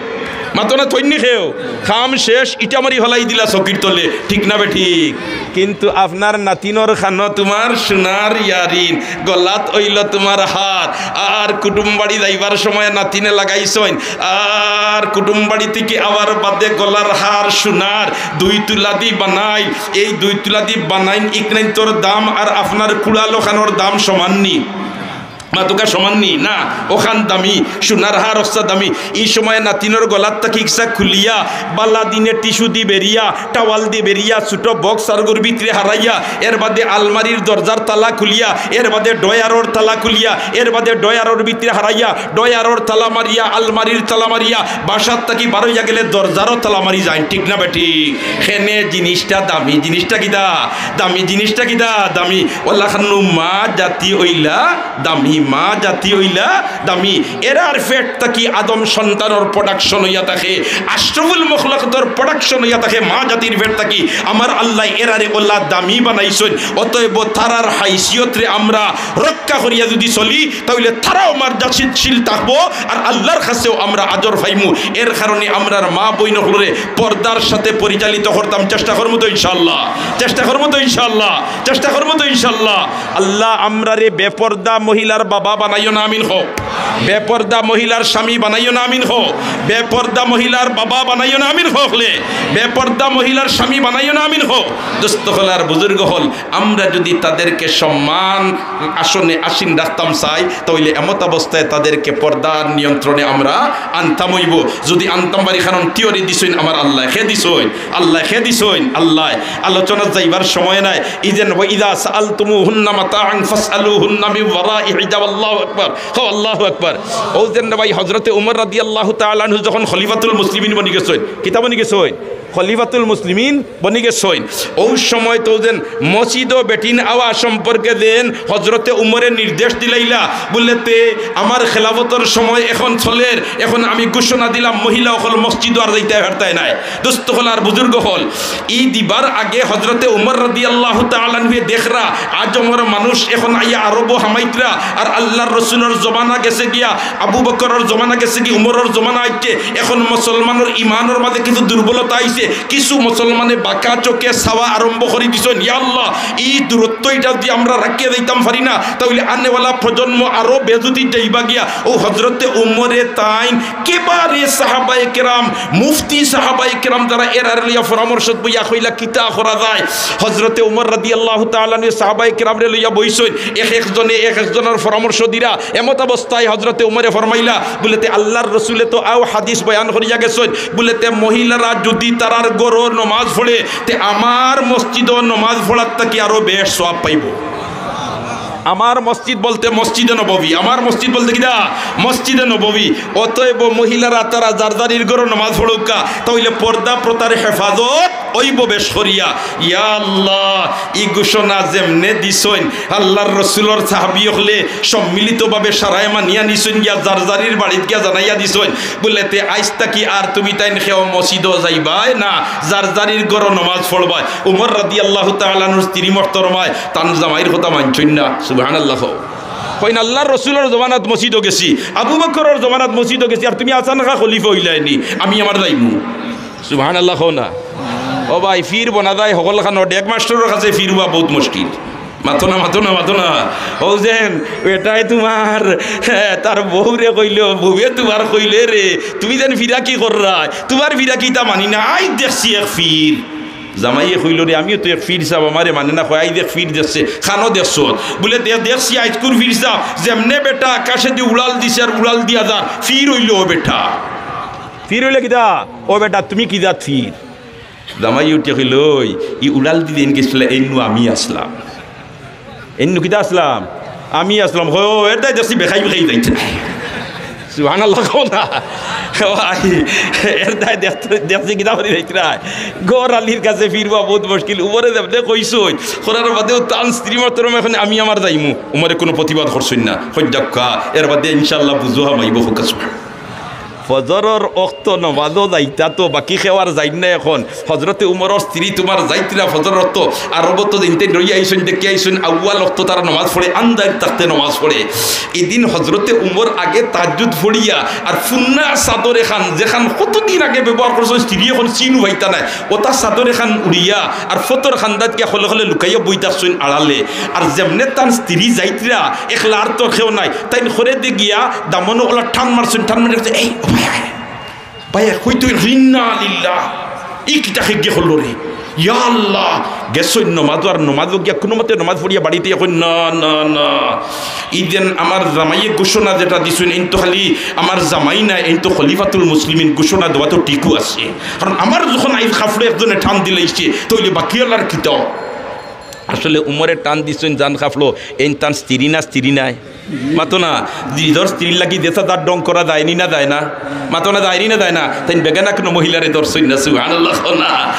মাতো না, থইন নি কেউ। কাম শেষ, ইটা মারি ফালাই দিলা চকির তলে, ঠিক না বেঠিক? কিন্তু আপনার নাতিনর কানো তুমার সোনার ইয়ারিং, গলাত অইলো তুমার হার, আর কুটুম বাড়ি যাইবার সময় নাতিনে লাগাইছইন, আর কুটুম বাড়ি থাকি আওয়ার বাদে গলার হার সোনার দুই তুলা দি বানাইল, এই দুই তুলা দি বানাইন ইকনাইন্তর দাম আর আপনার কুড়াল ওখানর দাম সমান নি? মাতউক্কা, সমান নি? না, ওখান দামি, সোনার হার অস্তা দামি। ই সময় নাতিনর গলাত থাকি ইকসা খুলিয়া, বালা দিনে টিস্যু দি বেরিয়া, টাওয়াল দি বেরিয়া, ছোট বক্স আরগুর ভিতরে হারাইয়া, এর বাদে আলমারির দরজার তালা খুলিয়া, এর বাদে ডয়ারর তালা খুলিয়া, এর বাদে ডয়ারর ভিতরে হারাইয়া, ডয়ারর তালা মারিয়া, আলমারির তালা মারিয়া, বাসাত থাকি বার অইয়া গেলে দরজারও তালা মারি যাইন, ঠিক না বেঠিক? কেনে জিনিসটা দামি, জিনিসটা কিতা? দামি জিনিসটা কিতা? দামি। ওলা খানু মা জাতি অইলা দামি, মা জাতি অইলা দামি। এরার পেট থাকি আদম সন্তানর production অইয়া থাকে, আশরাফুল মখলুকাতর production অইয়া থাকে মা জাতির পেট থাকি। আমার আল্লায় এরারে ওলা দামি বানাইছইন। অতএব তারার হাইসিয়তরে আমরা রক্ষা করিয়া যদি চলি, তাইলে তারাও মর্যাদাশীল থাকবো, আর আল্লার কাছেও আমরা আজর পাইমু। এর কারণে আমরার মা বইন অকলরে পর্দার সাথে পরিচালিত করতাম, চেষ্টা করমু তো ইনশাআল্লাহ, চেষ্টা করমু তো ইনশাআল্লাহ, চেষ্টা করমু তো ইনশাআল্লাহ। আল্লাহ আমরারে বেপর্দা মহিলার বাবা বানাইও না, আমিন কও। বেপর্দা মহিলার স্বামী বানাইও না, আমিন কও। বেপর্দা মহিলার বাবা বানাইও না, আমিন কও। হকলে বেপর্দা মহিলার স্বামী বানাইও না, আমিন কও। দোস্ত অকল আর বুজুর্গ অকল, আমরা যদি তাদেরকে সম্মান আসনে আসীন রাখতাম চাই, তাইলে এমত অবস্থায় তাদেরকে পর্দার নিয়ন্ত্রণে আমরা আনতাম অইবো। যদি আনতাম পারি, কারণ থিওরি দিছইন আমার আল্লায়। কে দিছইন? আল্লায়। কে দিছইন? আল্লায়। আলোচনাত যাইবার সময় নাই। ইযেন, "ওয়া ইযা সাআলতুমুহুন্না মাতাআন ফাসআলুহুন্না মিন ওয়ারাই হিজাব।" আল্লাহু আকবার। কও, আল্লাহু আকবার। অউ যেন ভাই, হযরতে উমর রাদিয়াল্লাহু তাআলা আনহু যখন খলিফাতুল মুসলিমিন বনি গেছইন, কিতা বনি গেছইন? খলিফাতুল মুসলিমিন বনি গেছইন। অউ সময় তো যেন মসজিদো বেটিন আওয়া সম্পর্কে যেন হযরতে উমরে নির্দেশ দিলাইলা, বুলে, "তে আমার খেলাফতর সময় এখন চলের, এখন আমি ঘোষণা দিলাম, মহিলা অকল মসজিদো আর যাইতায় পারতায় নায়।" দোস্ত অকল আর বুজুর্গ অকল, ই দিবার আগে হযরতে উমর রাদিয়াল্লাহু তাআলা আনহুয়ে দেখরা, আজমর মানুষ এখন আইয়া আরবো হামাইতরা, আর আল্লাহর রসুলর জমানা গেছে গিয়া, আবু বকরর জমানা গেছে গি, উমরর জমানা আইতে, এখন মুসলমানর ইমানর মাঝে কিছু দুর্বলতা আইছে, কিছু মুসলমানে বাঁকা চোখে চাওয়া আরম্ভ করি দিছইন। ইয়া আল্লাহ, ই দূরত্ব ইটা যদি আমরা রাখিয়া যাইতাম পারি না, তাইলে আনেওয়ালা প্রজন্ম আরো বেজুতি যাইবা গিয়া। অউ হযরতে উমরে তাইন কেবারে সাহাবায়ে কেরাম, মুফতি সাহাবায়ে কেরাম যারা, এরারে লইয়া পরামর্শত বইয়া কইলা কিতা করা যায়। হযরতে উমর রাদিয়াল্লাহু তাআলা আনহু সাহাবায়ে কেরামরে লইয়া বইছইন, এক একজনে এক একজনর পরামর্শ দিরা। এমত অবস্থায় হযরতে উমরে ফরমাইলা, বুলে, "তে আল্লাহর রসুলে তো আও হাদিস বয়ান করিয়া গেছইন, বুলে, তে মহিলারা যদি তারার ঘরো নমাজ পড়ে, তে আমার মসজিদো নমাজ পড়ার থাকি আরো বেশ সওয়াব পাইবো।" আমার মসজিদ বলতে মসজিদে নববী, আমার মসজিদ বলতে কিতা? মসজিদে নববী। অতএব মহিলারা তারা যার যারির ঘরো নমাজ পড়উক্কা, তাইলে পর্দা প্রথার হেফাজত অইবো বেশ করিয়া। ইয়া আল্লাহ, ই ঘোষণা যেমনে দিছইন, আল্লাহর রসুলর সাহাবী অকলে সম্মিলিতভাবে সারায় মানিয়া নিছইন গিয়া, যার যারির বাড়িত গিয়া জানাইয়া দিছইন, বুলে, "তে আইজ থাকি আর তুমি তাইন কেউ মসজিদো যাইবায় না, যার যারির ঘরো নমাজ পড়বায়।" উমর রাদিয়াল্লাহু তাআলা আনহুর স্ত্রী মহতরমায় তান জামাইর কথা মানছইন না। সুবহানাল্লাহ কও। কইন, "আল্লাহর রসুলর জমানাত মসজিদো গেছি, আবু বকরর জমানাত মসজিদো গেছি, আর তুমি আচানকা খলিফা অইলায়নি, আমি আমার যাইমু।" সুবহানাল্লাহ কও না। ও ভাই, পীর বনা যায় হকলখানো, ডেগ মাস্টরর কাছে পীর অওয়া বউত মুশকিল। মাতো না, মাতো না, মাতো না। অউ যেন বেটায় তুমার, হে, তার বউরে কইলো, বউয়ে তুমার কইলে, "রে, তুমি যেন ফিরাকি কররায়, তুমার ফিরাকি ইতা মানি না, আইজ দেখছি এক পীর।" জামাইয়ে কইলো, "রে, আমিও তো এক পীর সাব, আমারে মানে না, কয়, আইজ এক পীর দেখছে।" "কানো দেখছো?" বুলে, "দে-, দেখছি আইজকুর পীর সাব, যেমনে বেটা আকাশেদি উড়াল দিছে আর উড়াল দিয়া যার, পীর অইলো অউ বেটা।" পীর অইলে কিতা? অউ বেটা, তুমি কি জাত পীর? জামাই উঠিয়া কইলো, "ওই, ই উড়াল দি যেইন গেছিলা, এইনু আমি আছলাম।" "এইনু কিতা আছলাম?" "আমি আছলাম।" কয়, "ও, এর দায় দেখছি বেখাই বেখাই যাইতে।" সুবহানাল্লাহ কও না। ভাই, এর দায় দেখতে, দেখছি কিতা করি যাইতরা। ঘর আলির কাছে ফিরবা বউত মুশকিল। উমরে যেমনে কইছইন, করার বাদেও তান স্ত্রী মহতরমা কইন, "আমি আমার যাইমু।" উমরে কুনু প্রতিবাদ করছইন না। কইন, "যাউক্কা, এর বাদে ইনশাআল্লাহ বুঝো হামাইবো।" কউক্কা সুবহান। ফজরর অক্ত নমাজো যাইতা তো, বাকি কেউ আর যাইন না অখন। হজরতে উমরর স্ত্রী তুমার যাইতরা ফজরর অক্ত, আরবো তো যেইন তাইন রইয়া আইছইন, দেখিয়া আইছইন, আউয়াল অক্ত তারা নমাজ পড়ে, আন্দাইর থাকতে নমাজ পড়ে। ইদিন হজরতে উমর আগে তাহাজ্জুদ পড়িয়া, আর ফুন্না চাদর এখান, যেখান কতদিন আগে ব্যবহার করছইন, স্ত্রী অখন চিনু পাইতা নায়, অতা চাদর এখান উড়িয়া, আর ফতর কান্দাত গিয়া খলে খলে লুকাইয়া বই থাকছইন আড়ালে। আর যেমনে তান স্ত্রী যাইতরা, একলা আর তো কেউ নাই, তাইন খরেদি গিয়া দামনো অলা টান মারছইন, টান মারি কইছে, "এই, ও ভাই, ভাই, ভাই, কই তুই? ইন্না লিল্লাহ, ই কিতা খেগে করলো রে? ইয়া আল্লাহ।" গেছইন নমাজো, আর নমাজো গিয়া কুনুমতে নমাজ পড়িয়া বাড়িত আইয়া কইন, "না, না, না, ইদিন আমার জামাইয়ে ঘোষণা যেটা দিছইন, এইন তো খালি আমার জামাই নায়, এইন তো খলিফাতুল মুসলিমিন, ঘোষণা দেওয়া তো ঠিকউ আছে। কারণ আমার যখন আইজ কাফড়ে একজনে টান দিলাইছে, তাইলে বাকি আলার কিতা?" আসলে উমরে টান দিছইন জান কাফড়ো, এইন তান স্ত্রী না, স্ত্রী নায়? মাতো না, নিজর স্ত্রীর লাগি যেতা তার ঢং করা যায়নি না যায় না? মাতো না, যায়নি না যায় না? তাইন বেগানা কুনু মহিলারে ধরছইন না, সুবহানাল্লাহ কও না।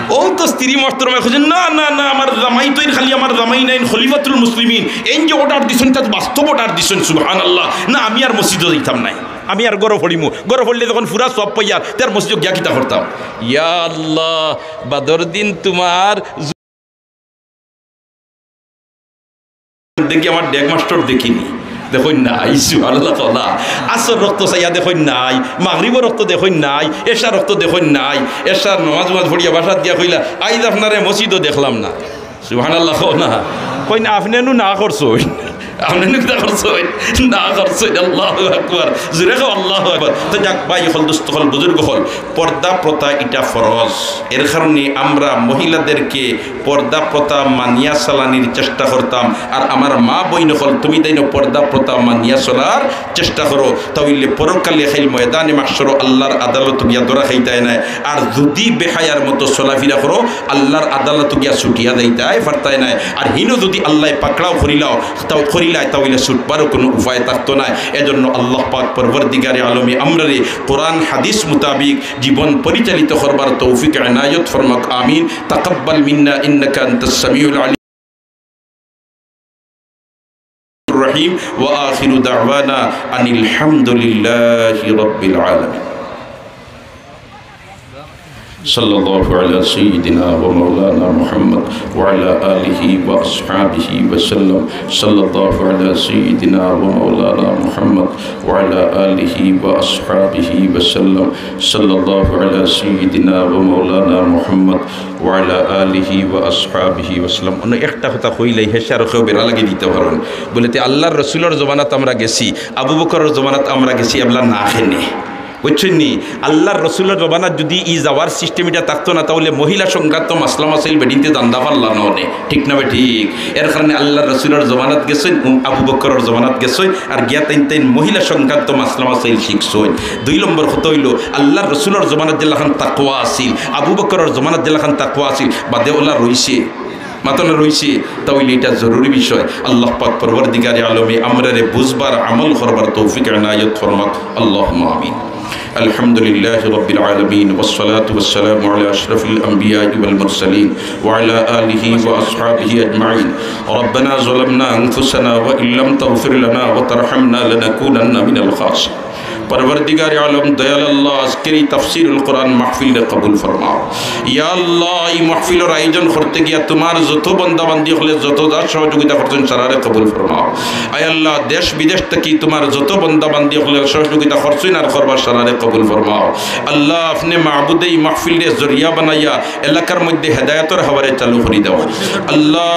অউ তো স্ত্রী মহতরমায় কইছইন, "না, না, না, আমার জামাই তো এইন খালি আমার জামাই নায়, এইন খলিফাতুল মুসলিমিন, এইন যে order দিছইন, ইতা তো বাস্তব order দিছইন, সুবহানাল্লাহ। না, আমি আর মসজিদো যাইতাম নায়, আমি আর ঘরো পড়িমু, ঘরো পড়লে যখন পুরা সওয়াব পাইয়ার, তে আর মসজিদো গিয়া কিতা করতাম?" ইয়া আল্লাহ, বাদর দিন তুমার দেখি আমার ডেগ মাস্টর দেখিনি। দেখইন নাই, সুবহানাল্লাহ কও না। আসরর অক্ত চাইয়া দেখইন নাই, মাগরিবর অক্ত দেখইন নাই, এশার অক্ত দেখইন নাই। এশার নমাজ উমাজ পড়িয়া বাসাত গিয়া কইলা, "আইজ আপনারে মসজিদো দেখলাম না।" সুবহানাল্লাহ কও না। কইন, "আপনে নু না করছইন।" আপনে নিন্দা করছইন? না করছইন। আল্লাহু আকবার। জোরে কও, আল্লাহু আকবার। তো যাক, ভাই অকল, দোস্ত অকল, বুজুর্গ অকল, পর্দা প্রথা ইটা ফরজ। এর কারণে আমরা মহিলাদেরকে পর্দা প্রথা মানিয়া চালানির চেষ্টা করতাম। আর আমার মা বইন অকল, তুমি তাইনও পর্দা প্রথা মানিয়া চলার চেষ্টা করো। তা অইলে পরকালে খাইল ময়দানে মাহশরো আল্লাহর আদালতো গিয়া ধরা খাইতায় নায়। আর যুদি বেহায়ার মতো চলাফিরা করো, আল্লাহর আদালতো গিয়া ছুটিয়া যাইতায় পারতায় নায়। আর হিনো যুদি আল্লায় পাকড়াও করিলাও, তাও করিলায়, তা অইলে ছুটবারও কুনু উপায় থাকতো নায়। এজন্য আল্লাহ পাক পরওয়ারদিগারে আলমে আমরারে কোরআন হাদিস মোতাবিক জীবন পরিচালিত করবার তৌফিক এনায়েত ফরমাক। আমিন। তাকাব্বাল মিন্না ইন্নাকা আনতাস সামিউল আলিম। الرحيم، وآخر دعوانا أن الحمد لله رب العالمين. صلى الله على سيدنا ومولانا محمد وعلى آله وأصحابه وسلم. صلى الله على سيدنا ومولانا محمد وعلى آله وأصحابه وسلم. صلى الله على سيدنا ومولانا محمد وعلى آله وأصحابه وسلم. অনো একটা কথা কইলাই, হেষে আরো কেউ বেড়া লাগি দিতা পারইন। বলে, তে আল্লাহর রসুলর জমানাত আমরা গেছি, আবু বকরর জমানাত আমরা গেছি, এবলা না খেনে। বুঝছইন নি? আল্লাহর রসুলর জমানাত যুদি ই যাওয়ার system ইটা থাকতো না, তা অইলে মহিলা সংক্রান্ত মাসলা মাসাইল বেটিন্তে জানতা পারলা না অনে। ঠিক না বেঠিক? এর কারণে আল্লাহর রসুলর জমানাত গেছইন, উম, আবু বকরর জমানাত গেছইন, আর গিয়া তাইন তাইন মহিলা সংক্রান্ত মাসলা মাসাইল শিখছইন। দুই নম্বর কথা অইলো, আল্লাহর রসুলর জমানাত যেলাখান তাকওয়া আছিল, আবু বকরর জমানাত যেলাখান তাকওয়া আছিল, বাদে অলা রইছে, মাতো না রইছে, তা অইলে ইটা জরুরি বিষয়। আল্লাহ পাক পরওয়ারদিগারে আলমে আমরারে বুঝবার, আমল করবার তৌফিক এনায়েত ফরমাক। আল্লাহুম্মা আমিন। الحمد لله رب العالمين، والصلاة والسلام على أشرف الأنبياء والمرسلين، وعلى آله وأصحابه أجمعين. ربنا ظلمنا أنفسنا وإن لم تغفر لنا وترحمنا لنكونن من الخاسرين. পরওয়ারদিগারে আলম, দয়াল আল্লাহ, আজকের এই তাফসীরুল কোরআন মাহফিলরে কবুল ফরমাও। ইয়া আল্লাহ, এই মাহফিলর আয়োজন করতে গিয়া তুমার যত বান্দা বান্দি অকলে যত যা সহযোগিতা করছইন, সারারে কবুল ফরমাও। আয় আল্লাহ, দেশ বিদেশ থাকি তুমার যত বান্দা বান্দি অকলে সহযোগিতা করছইন আর করবা, সারারে কবুল ফরমাও। আল্লাহ, আপনে মাবুদে এই মাহফিলরে জরিয়া বানাইয়া এলাকার মধ্যে হেদায়েতর হাওয়ারে চালু করি দেও। আল্লাহ,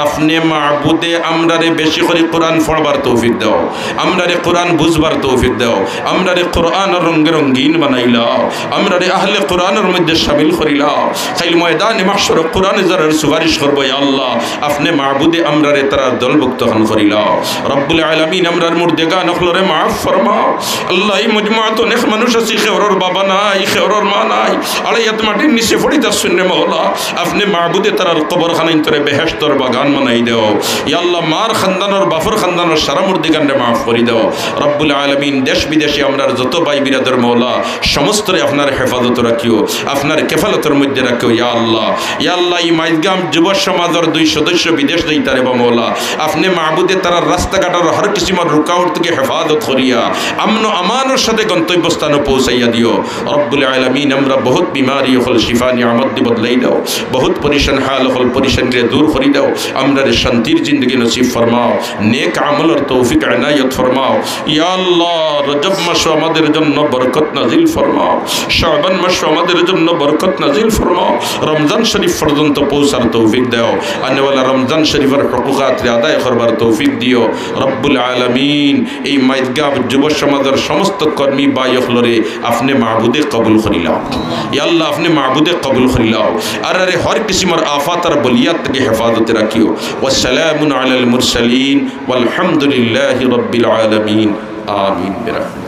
আপনে মাবুদে আমরারে বেশি করি কোরআন পড়বার তৌফিক দেও, আমরারে কোরআন বুঝবার তৌফিক দেও, আমরারে কোরআনর রঙে রঙিন বানাইলাও, আমরারে আহলে কোরআনর মধ্যে শামিল করিলাও। কাইল ময়দানে মাহশরো কোরআনে যারার সুপারিশ করবো, ইয়া আল্লাহ, আপনে মাবুদে আমরারে তারার দলভুক্ত খান করিলাও। রব্বুল আলামিন, আমরার মুর্দেগান অকলরে মাফ ফরমাও। আল্লাহ, এই মজমাতো অনেক মানুষ আছি, কেউরর বাবা নাই, কেউরর মা নাই, আড়াইয়াত মাটির নিচে পড়ি থাকছইন রে মওলা। আপনে মাবুদে তারার কবরখানাইন্তরে বেহেশতর বাগান বানাই দেও। ইয়া আল্লাহ, মার খানদানর, বাফর খানদানর সারা মুর্দেগানরে মাফ করি দেও। রব্বুল আলামিন, দেশ বিদেশে আমরার যত ভাই বিরাদর মওলা, সমস্তরে আপনার হেফাজত রাখিও, আপনার কেফালতর মধ্যে রাখিও। ইয়া আল্লাহ, ইয়া আল্লাহ, এই মাইজগাম যুব সমাজর দুই সদস্য বিদেশ যাইতা রে বা মওলা, আপনে মাবুদে তারার রাস্তাঘাটর হর কিসিমর রুকাওট থাকি হেফাজত করিয়া আমন আমানর সাথে গন্তব্যস্থানো পৌঁছাইয়া দিও। রব্বুল আলামিন, আমরা বহুত বিমারি অকল শিফা নিয়ামত দি বদলাই দেও, বহুত পরিশান হাল অকল পরিশানিরে দূর করি দেও, আমরারে শান্তির জিন্দেগি নসিব ফরমাও, নেক আমলর তৌফিক এনায়েত ফরমাও। ইয়া আল্লাহ, রজব মাসো আমাদের জন্য বরকত নাজিল ফরমাও, শাবান মাসো আমাদের জন্য বরকত নাজিল ফরমাও, রমজান শরীফ পর্যন্ত পৌঁছার তৌফিক দেও, আনেওয়ালা রমজান শরীফর হকুকাতরে আদায় করবার তৌফিক দিও। রব্বুল আলামিন, এই মাইজগাম যুব সমাজর সমস্ত কর্মী ভাই অকলরে আপনে মাবুদে কবুল করিলাও। ইয়া আল্লাহ, আপনে মাবুদে কবুল করিলাও। আরারে হর কিসিমর আফাত আর বলিয়াত থাকি হেফাজতে রাখিও। ওয়াসসালামুন আলাল মুরসালিন, ওয়ালহামদুলিল্লাহি রাব্বিল আলামিন। আমিন বিরাহমাতিকা।